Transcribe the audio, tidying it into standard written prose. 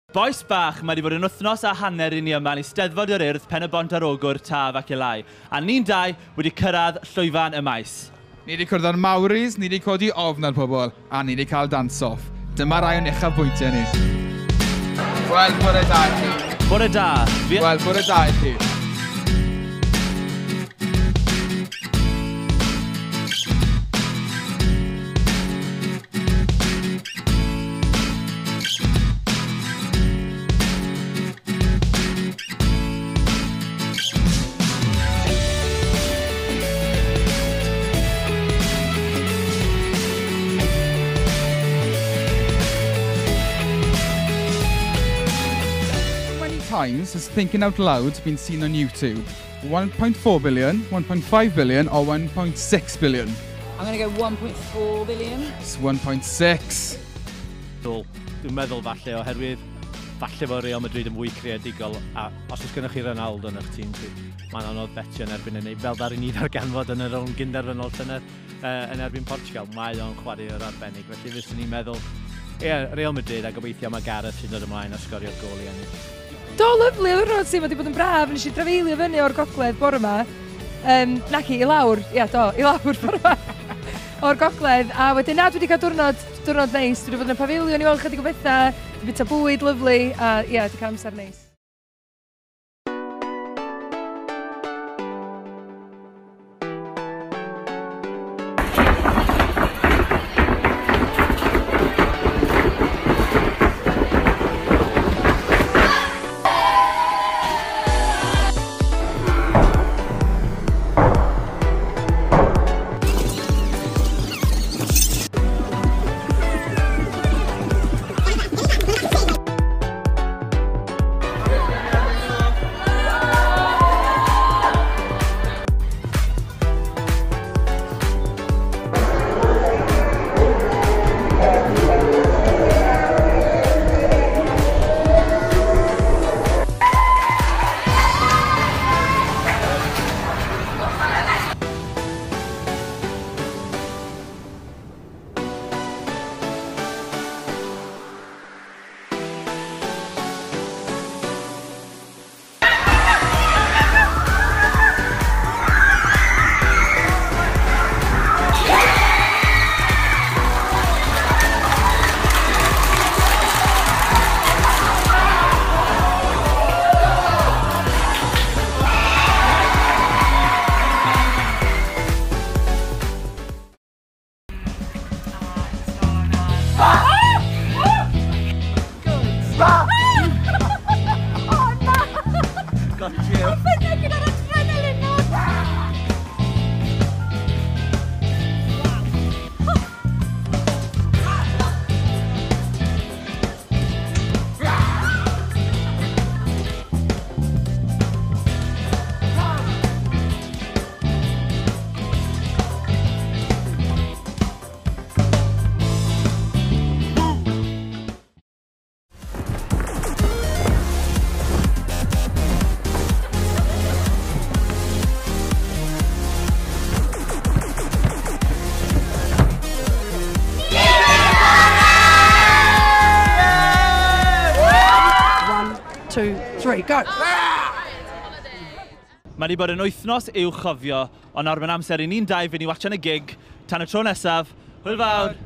Bois bach, mae wedi bod yn wythnos a hanner i ni yma yn Eisteddfod yr Urdd, Pen-y-bont ar Ogwr, Taf ac Elai. A ni'n dau wedi cyrraedd llwyfan y maes. Ni wedi cwrdd â'r Mauris, ni wedi codi ofn ar pobl, a ni wedi cael dance-off. Dyma rai o'n uchafbwyntiau ni. Wel, bore da i chi. Bore da. Wel, bore da i chi. Times has Thinking Out Loud been seen on YouTube? 1.4 billion, 1.5 billion or 1.6 billion? I'm going to go 1.4 billion. It's 1.6. Dwi'n meddwl falle oherwydd falle fod Real Madrid yn fwy creadigol a os oes gennych chi Ronaldo yn eich tîm chi, mae'n anodd betio yn erbyn hynny. Fel ddaru ni ddarganfod yn yr rownd gynderfynol llynedd yn erbyn Portugal, mae o'n chwaraewr arbennig. Felly fyswn i'n meddwl, ie, Real Madrid a gobeithio mae Gareth sy'n dod ymlaen a sgorio'r gôl i ennill. Do, lyfli, oedd y ti, mae wedi bod yn braf, nes i drafeilio fyny o'r gogledd bore yma. Naci, i lawr, ia, do, i lawr bore yma. O'r gogledd, a wedyn na, dwi wedi cael diwrnod neis, dwi wedi bod yn y pafiliwn i weld chydig o bethau, wedi bwyta bwyd lyfli, a ia, wedi cael amser neis. Got you. 2, 3, go! Mae wedi bod yn wythnos i'w chofio, ond nawr mae'n amser i ni'n dau fynd i watchan y gig. Tan y tro nesaf, hwyl fawr!